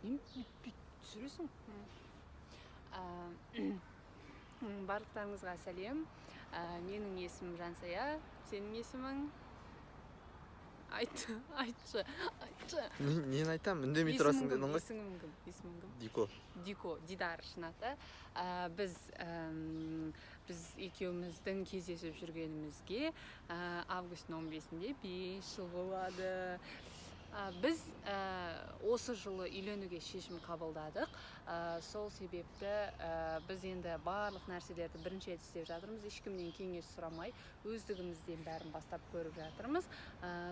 Не бүйтіп түсіресің? Барлықтарыңызға сәлем. Менің есімім Жансая, сенің есімің? Айт, айтшы, айтшы. Нені айтамын? Үндемей тұрасың Есімің кім? дедің ғой. Есімің кім? Есімің кім? Дико. Дико, Дидар шын аты. Біз екеуміздің кездесіп жүргенімізге августтың 15-інде 5 жыл болады. Біз осы жылы үйленуге шешім қабылдадық. Сол себепті біз енді барлық нәрселерді бірінші рет істеп жатырмыз, ешкімнен кеңес сұрамай, өздігімізден бәрін бастап көріп жатырмыз.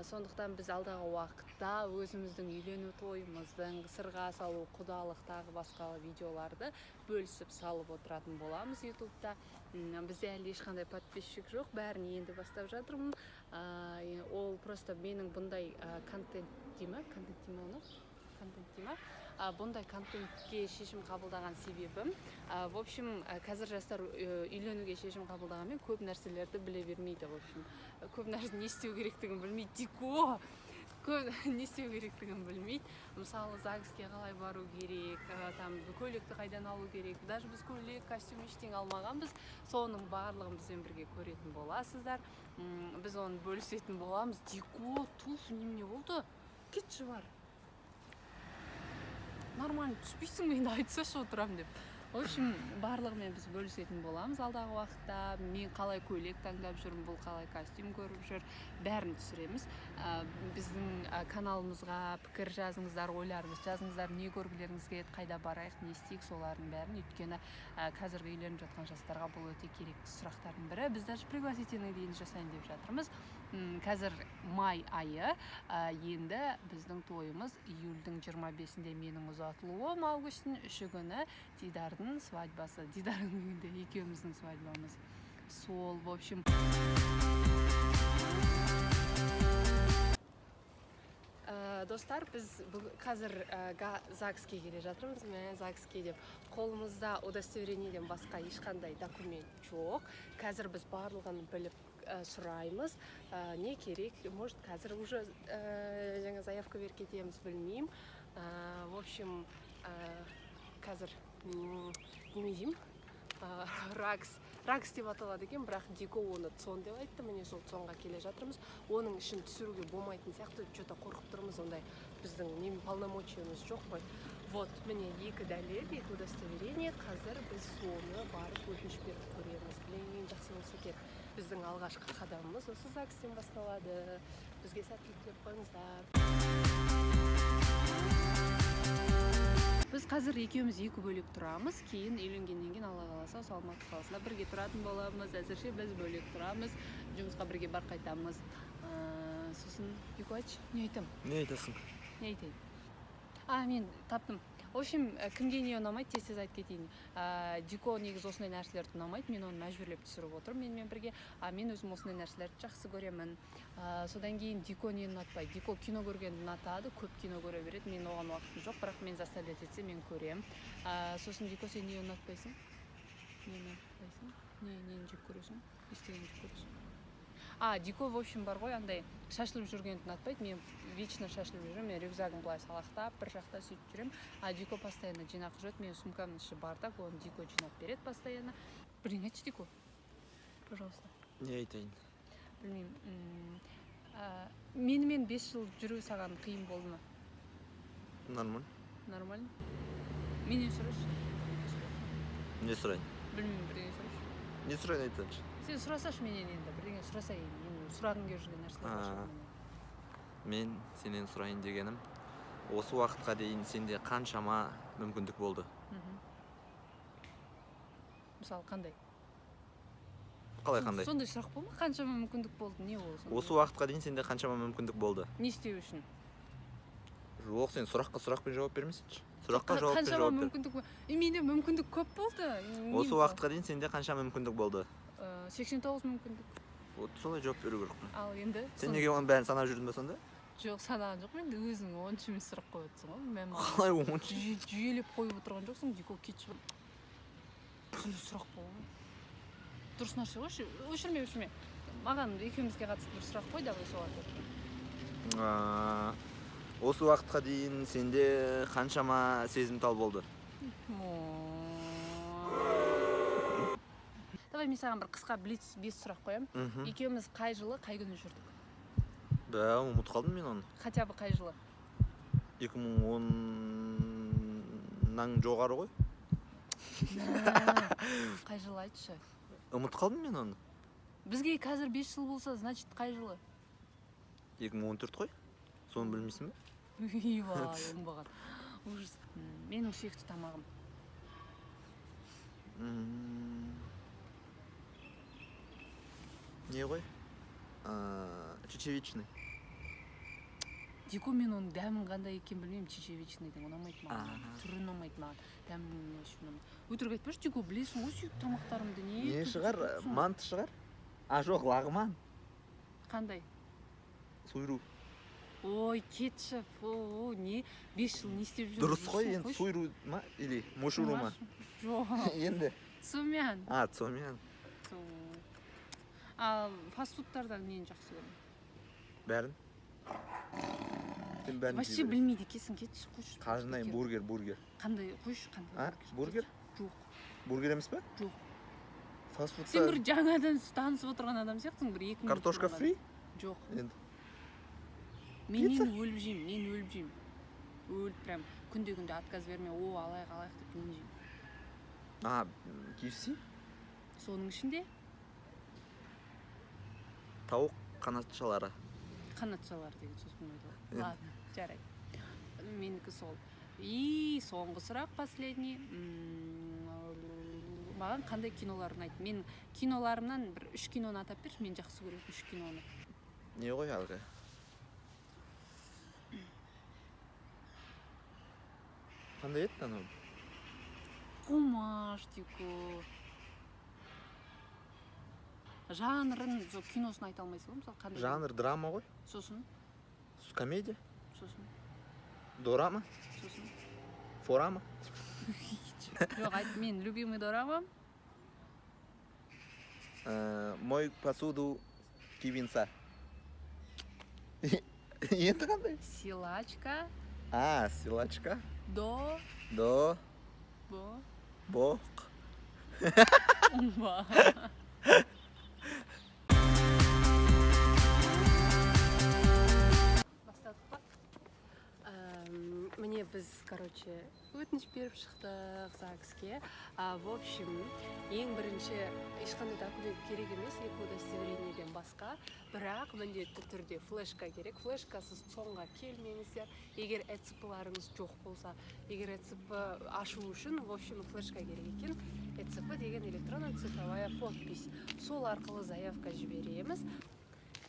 Сондықтан біз алдағы уақытта өзіміздің үйлену тойымыздың, сырға салу, құдалық, тағы басқа видеоларды бөлісіп салып отыратын боламыз Ютубта. Бізде әлі ешқандай подписчик жоқ, бәрін енді бастап жатырмын. Ол просто менің бұндай контент дей ма, контент дей ма оны, контент дей ма, бұндай контентке шешім қабылдаған себебім, в общем, қазір жастар үйленуге шешім қабылдағанмен, көп нәрселерді біле бермейді. В общем, көп нәрсе, не істеу керектігін білмейді. Дико, көп не істеу керектігін білмейді. Мысалы, ЗАГСке қалай бару керек, там көйлекті қайдан алу керек. Даже біз көйлек, костюм, ештеңе алмағанбыз. Соның барлығын бізбен бірге көретін боласыздар. Біз оны бөлісетін боламыз. Дико, туф, немене болды? Кетші, бар, нормально түспейсің бе енді? Айтсашы, отырамын деп. В общем, барлығымен біз бөлісетін боламыз алдағы уақытта. Мен қалай көйлек таңдап жүрмін, бұл қалай костюм көріп жүр, бәрін түсіреміз. Біздің каналымызға пікір жазыңыздар, ойларыңызды жазыңыздар, не көргілеріңіз келеді, қайда барайық, не істейік, солардың бәрін. Өйткені қазіргі үйленіп жатқан жастарға бұл өте керекті сұрақтардың бірі. Біз даже пригласительный дейін жасайын деп жатырмыз. Қазір май айы, енді біздің тойымыз июльдің 25-інде, менің ұзатылуым августтың 3-і күні, Дидардың свадьбасы. Дидардың үйінде екеуміздің свадьбамыз сол. В общем, достар, біз қазір ЗАГСке келе жатырмыз. Мә, ЗАГСке деп, қолымызда удостоверениеден басқа ешқандай документ жоқ. Қазір біз барлығын біліп, сұраймыз. Не керек, может, қазір уже жаңа заявка беріп кетеміз, білмеймін. В общем, қазір неме деймін, РАГС, РАГС деп аталады екен, бірақ Дико оны ЦОН деп айтты. Міне, сол ЦОНға келе жатырмыз. Оның ішін түсіруге болмайтын сияқты, че-то қорқып тұрмыз. Ондай біздің не полномочиямыз жоқ қой. Вот, міне, екі дәлел, екі удостоверение. Қазір біз соны барып өтініш беріп көреміз. Блин, жақсы болса екен. Біздің алғашқы қадамымыз осы ЗАГСтен басталады. Бізге сәттілік тілеп қойыңыздар. Біз қазір екеуміз екі бөлек тұрамыз. Кейін, үйленгеннен кейін, Алла қаласа, осы Алматы қаласында бірге тұратын боламыз. Әзірше біз бөлек тұрамыз, жұмысқа бірге барып қайтамыз. Сосын екі, айтшы, не айтамын? Не айтасың? Не айтайын? А, мен таптым. В общем, кімге не ұнамайды, тез тез айтып кетейін. Дико негізі осындай нәрселерді ұнамайды, мен оны мәжбүрлеп түсіріп отырмын менімен бірге. А мен өзім осындай нәрселерді жақсы көремін. Содан кейін Дико нені ұнатпайды? Дико кино көргенді ұнатады, көп кино көре береді. Мен оған уақытым жоқ, бірақ мен заставлять етсе, мен көремін. Сосын, Дико, сен не ұнатпайсың? Не ұнатпайсың? Нені жек көресің? Не істегенді жек көресің? А, Дико, в общем, бар ғой, андай шашылып жүргенді ұнатпайды. Мен вечно шашылып жүремін, мен рюкзагым былай салақтап бір жақта сөйтіп жүремін, а Дико постоянно жинақы жүреді. Менің сумкамның іші бардак, оны Дико жинап береді постоянно. Бірдеңе айтшы, Дико, пожалуйста. Не айтайын? Білмеймін. Менімен 5 жыл жүру саған қиын болды ма? Нормально. Нормально. Менен сұрашы. Не сұрайын? Білмеймін, бірдеңе сұрашы. Не сұрайын, айтсаңшы. Сен сұрасашы менен енді, бірдеңе сұраса енді. Мен сұрағым келіп жүрген нәрселер бар шығар А. менен. Мен сенен сұрайын дегенім, осы уақытқа дейін сенде қаншама мүмкіндік болды? Мысалы, қандай? Қалай қандай? Сондай сұрақ бол ма? Қаншама мүмкіндік болды, не ол сонда? Осы уақытқа дейін сенде қаншама мүмкіндік болды? Не істеу үшін? Жоқ, сен сұраққа сұрақпен жауап бермесеңші. Сұраққа жауаппен Қаншама жауап бер. мүмкіндік менде мүмкіндік көп болды. Не Осы мысалы? уақытқа дейін сенде қанша мүмкіндік болды? 89 мүмкіндік. Вот солай жауап беру керек қой. Ал енді Сен неге оның бәрін санап жүрдің ба сонда? Жоқ, санаған жоқпын. Енді өзің оныншы емес сұрақ қойып отырсың ғой. Мен маған Қалай оныншы? Жүйелеп қойып отырған жоқсың. Дико, кетші. Сондай сұрақ бола ма? Дұрыс нәрсе ғой. Өшірме, өшірме. Маған екеумізге қатысты бір сұрақ қой, давай, соған ответ. Осы уақытқа дейін сенде қаншама сезімтал болды? Давай мен саған бір қысқа блиц бес сұрақ қоямын. Мхм. Екеуміз қай жылы, қай күні жүрдік? Да, ұмытып қалдым мен оны. Хотя бы қай жылы? 2010-нан жоғары ғой. Қай жылы, айтшы. Ұмытып қалдым мен оны. Бізге қазір 5 жыл болса, значит, қай жылы? 2014 қой. Соны білмейсің бе? Ойбай, оңбаған, ужас. Менің сүйікті тамағым? Не ғой? Чечевичный. Дико, мен оның дәмін қандай екенін білмеймін. Чечевичныйдың ұнамайды маған. А. Түрі ұнамайды маған, дәмі вообще ұнамайды. Өтірік айтпашы, Дико, білесің ғой сүйікті тамақтарымды. Не Не түртіп шығар? тұрсың? Манты шығар? А, жоқ, лағман. Қандай? Суйру. Ой, кетші, фу, не, 5 жыл не істеп жүрмін? Дұрыс қой енді, суйру ма или мушуру ма? Жоқ. Енді. Цумян. А, цомян. Ал фастфудтардан нені жақсы көремін? Бәрін. Сен бәрін Вообще жей бересің. білмейді екенсің, кетші, қойшы. Қалжыңдаймын, Бекер. бургер, бургер. Қандай, қойшы, қандай? А, бургер? Жоқ. Бургер емес пе? Жоқ. Фастфудта Сен бір жаңадан танысып отырған адам сияқтысың, бір 2 минут картошка болған. фри? Жоқ. Енді. Мен Пицца? нені өліп жеймін, нені өліп жеймін, өліп, прям күнде күнде отказ бермей, о, алайық, алайық деп нені жеймін? А, KFC? Соның ішінде? Тауық қанатшалары. Қанатшалар деген сөз болмайды ғой. Енді. Ладно, жарайды, менікі сол. И соңғы сұрақ, последний. Маған қандай кинолар ұнайды? Мен киноларымнан бір үш киноны атап берші, мен жақсы көретін үш киноны. Не ғой әлгі? Қандай еді анау? Қумаш, Дико. Жанрын, жоқ, киносын айта алмайсың ғой, мысалы, қандай? Жанр драма ғой. Сосын? Комедия? Сосын? Дорама? Сосын? Форама? Жоқ, айт, мен любимый дорама. Мой посуду кибинца. Енді қандай? Силачка. А, силачка. До. До. Бо. Боқ. Ба. Бастадық па? Міне, біз, короче, өтініш беріп шықтық ЗАГСке. В общем, ең бірінші ешқандай документ керек емес, екі удостоверениеден басқа, бірақ міндетті түрде флешка керек. Флешкасыз ЦОНға келмеңіздер, егер ЭЦПларыңыз жоқ болса. Егер ЭЦП ашу үшін, в общем, флешка керек екен. ЭЦП деген электронная цифровая подпись, сол арқылы заявка жібереміз.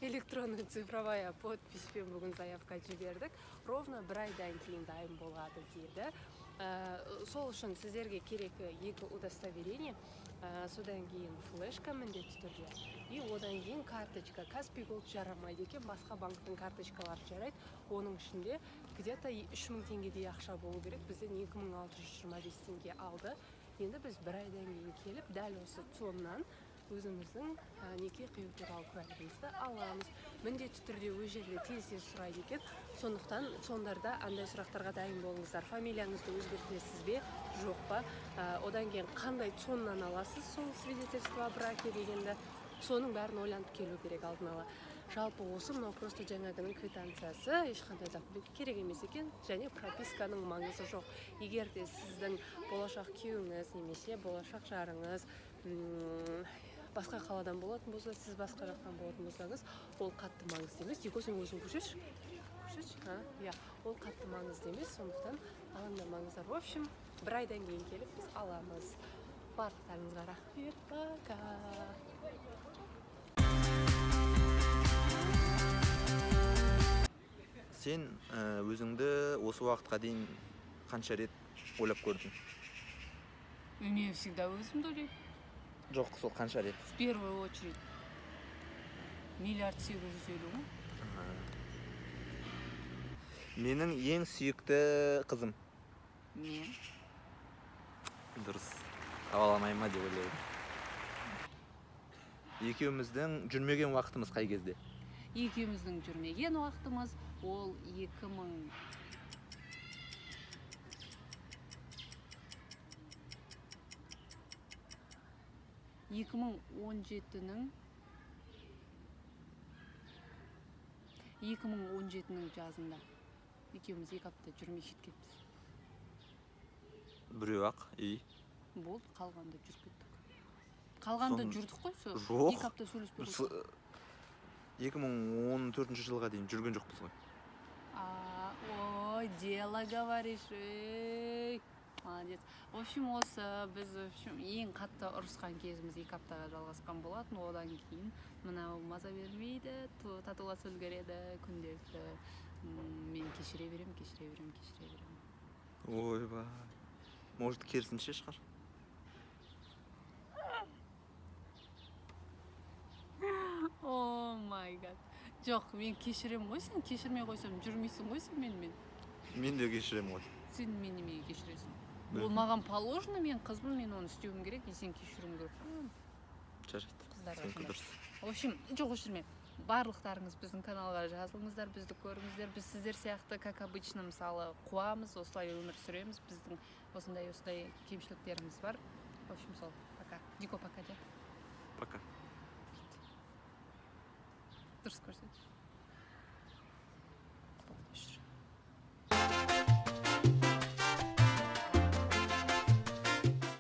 Электронный цифровая подписпен бүгін заявка жібердік, ровно бір айдан кейін дайын болады деді. Сол үшін сіздерге керегі екі удостоверение, содан кейін флешка міндетті түрде, и одан кейін карточка. Каспи Голд жарамайды екен, басқа банктің карточкалары жарайды. Оның ішінде где-то 3000 теңгедей ақша болу керек, бізден 2625 теңге алды. Енді біз бір айдан кейін келіп, дәл осы ЦОНнан өзіміздің неке қию туралы куәлігімізді аламыз. Міндетті түрде ол жерде тез тез сұрайды екен, сондықтан ЦОНдарда андай сұрақтарға дайын болыңыздар: фамилияңызды өзгертесіз бе, жоқ па, одан кейін қандай ЦОНнан аласыз сол свидетельство о браке дегенді, соның бәрін ойланып келу керек алдын ала. Жалпы осы мынау просто жаңағының квитанциясы, ешқандай документ керек емес екен және прописканың маңызы жоқ. Егер де сіздің болашақ күйеуіңіз немесе болашақ жарыңыз басқа қаладан болатын болса, сіз басқа жақтан болатын болсаңыз, ол қатты маңызды емес. Дико, сен өзің көрсетші, көрсетші. А, иә, ол қатты маңызды емес, сондықтан алаңдамаңыздар. В общем, бір айдан кейін келіп біз аламыз. Барлықтарыңызға рахмет, пока. Сен өзіңді осы уақытқа дейін қанша рет ойлап көрдің? Мен всегда өзімді ойлаймын. Жоқ, сол қанша рет? В первую очередь 1 850 000 ғой. Менің ең сүйікті қызым? Мен. Дұрыс. Таба алмай ма деп ойлаймын. Екеуміздің жүрмеген уақытымыз қай кезде? Екеуміздің жүрмеген уақытымыз ол 2017-нің жазында екеуміз 2 апта жүрмей кеткенбіз. Біреу ақ, и? Болды, қалғанда жүріп кеттік. Қалғанда жүрдік қой, сол. Жоқ. 2 апта сөйлеспей қойдық. 2014 жылға дейін жүрген жоқпыз ғой. А, ой, дело говоришь, ей. Молодец. В общем, осы біз, в общем, ең қатты ұрысқан кезіміз 2 аптаға жалғасқан болатын. Одан кейін мынау маза бермейді, татуласып үлгереді күнделікті. Мен кешіре беремін, кешіре беремін, кешіре беремін. Ойбай. Может, керісінше шығар? О май гад. Жоқ, мен кешіремін ғой, сен кешірмей қойсам жүрмейсің ғой сен менімен. Мен де кешіремін ғой. Сен мені неменеге кешіресің? Білмеймін. Ол маған положено, мен қызбын, мен оны істеуім керек, и сен кешіруің керек. Жарайды. Қыздар Сенікі осындай. дұрыс. В общем, жоқ, өшірме. Барлықтарыңыз біздің каналға жазылыңыздар, бізді көріңіздер. Біз сіздер сияқты, как обычно, мысалы, қуамыз, осылай өмір сүреміз. Біздің осындай-осындай кемшіліктеріміз бар. В общем, сол, пока. Дико, пока, де. Пока. Дұрыс көрсетші.